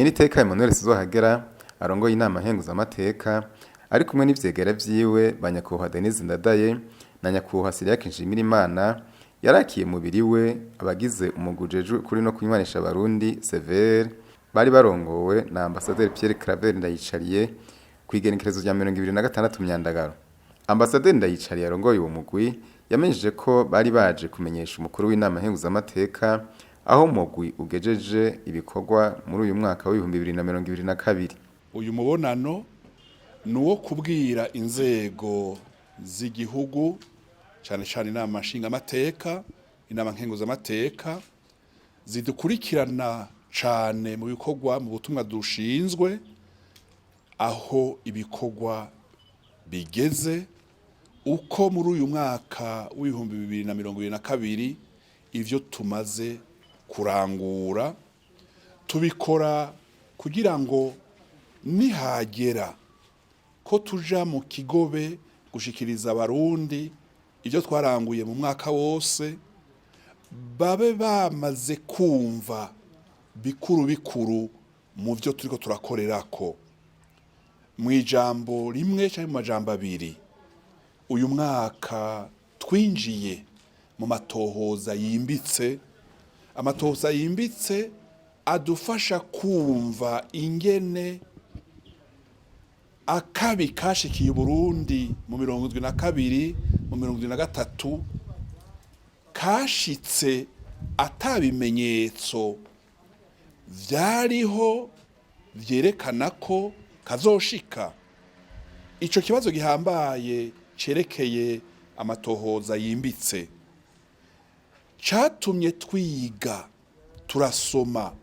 Nyeniteka Emmanuel Sinzohagera arongoye inama nkenguzamateka ari kumwe n'ivyegera vyiwe ba nyakubahwa Denise Ndadaye na nyakubahwa Cyriaque Nshimirimana yarakiye mubiri we abagize umugwi ujejwe ukuri no kunywanisha abarundi CVR bari barongowe na Ambasaderi Pierre Claver Ndayicariye kw'igenekerezo rya 26 Myandagaro. Ambasaderi Ndayicariye arongoye uwo mugwi yamenyesheje ko bari baje kumenyesha umukuru w'inama nkenguzamateka aho umugwi ugejeje ibikorwa muri uyu mwaka w'2022. Uyu mubonano ni uwo kubwira inzego z'igihugu, cyane cyane inama nshingamateka, inama nkenguzamateka, zidukurikirana cyane mu bikorwa, mu butumwa dushinzwe, aho ibikorwa bigeze, uko muri uyu mwaka w'2022 ivyo tumaze kurangura. Tubikora kugira ngo nihagera ko tuja mu kigobe gushikiriza abarundi ibyo twaranguye mu mwaka wose, babe bamaze kumva bikuru bikuru mu byo turiko turakorerako. Mu ijambo rimwe cyangwa mu majambo abiri, uyu mwaka twinjiye mu matohoza yimbitse, amatohoza yimbitse adufasha kumva ingene akabi kashikiye Uburundi mu 72, mu 73, kashitse atabimenyetso vyariho vyerekana ko kazoshika. Ico kibazo gihambaye cerekeye amatohoza yimbitse catumye twiga, turasoma,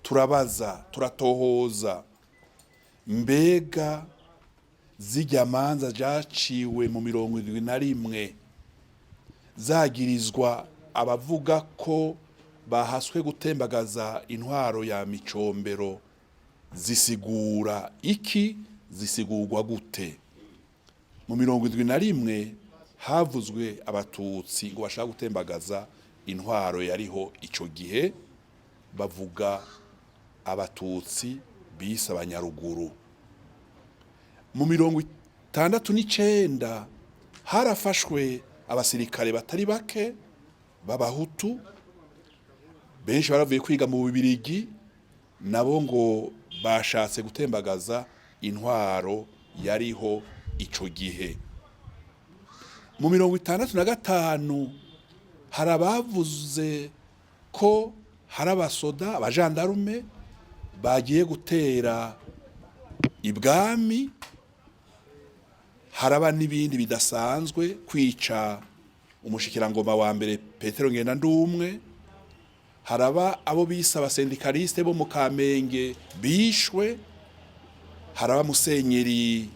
turabaza, turatohoza: mbega zirya manza zaciwe mu 71 zagirizwa abavuga ko bahaswe gutembagaza intwaro ya Micombero zisigura iki, zisigurwa gute? Mu 71 havuzwe abatutsi ngo bashaka gutembagaza intwaro yariho ico gihe, bavuga abatutsi bise abanyaruguru. Mu 69 harafashwe abasirikare batari bake b'abahutu, benshi baravuye kwiga mu Bubirigi, nabo ngo bashatse gutembagaza intwaro yariho ico gihe. Mu 65 hari abavuze ko hari abasoda, abajandarume bagiye gutera ibwami, haraba n'ibindi bidasanzwe, kwica umushikirangoma wa mbere Petero Ngendandumwe, haraba abo bise abasendikaliste bo mu Kamenge bishwe, haraba Musenyeri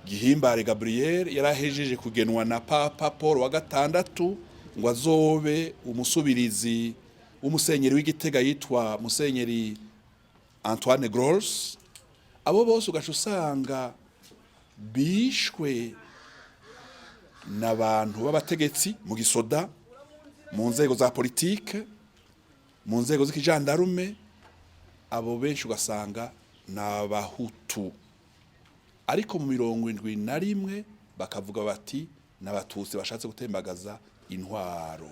Gihimbare Gabriel yarahejeje kugenwa na Papa Paul wa gatandatu ngo azobe umusubirizi w'umusenyeri w'Igitega yitwa Musenyeri Antoine Gross. Abo bose ugaca usanga bishwe n'abantu b'abategetsi mu gisoda, mu nzego za politike, mu nzego z'ikijandarume. Abo benshi ugasanga ni abahutu, ariko mu 71 bakavuga bati n'abatutsi bashatse gutembagaza intwaro.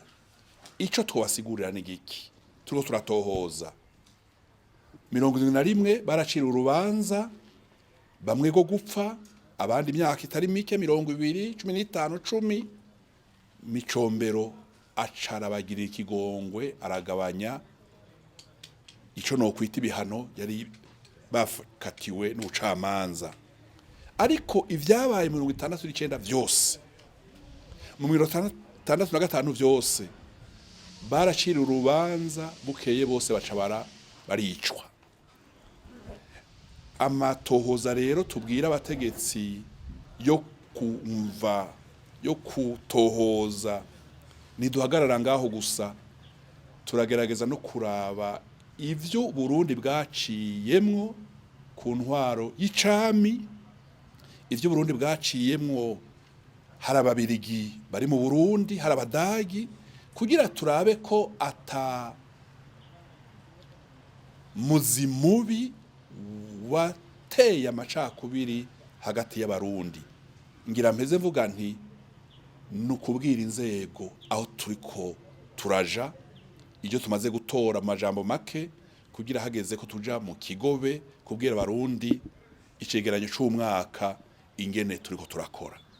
Ico twobasigurira ni giki? Turiko turatohoza. 71 baracira urubanza bamwe go gupfa, abandi imyaka itari mike, 20, 15, 10. Micombero acara abagirira ikigongwe, aragabanya ico nokwita ibihano yari bakatiwe n'ubucamanza. Ariko ivyabaye 69 vyose, mu 65 vyose, baracira urubanza, bukeye bose baca baricwa. Amatohoza rero tubwira abategetsi yo kumva, yo kutohoza, ntiduhagarara ngaho gusa, turagerageza no kuraba ivyo Burundi bwaciyemwo ku ntwaro y'icami, ivyo Burundi bwaciyemwo hari ababirigi bari mu Burundi, hari abadagi, kugira turabe ko ata Muzi mubi wateye amacakubiri hagati y'Abarundi. Ngira mpeze mvuga nti ni ukubwira inzego aho turiko turaja, ibyo tumaze gutora, amajambo make, kugira hageze ko tuja mu kigobe kubwira Abarundi icegeranyo c'umwaka ingene turiko turakora.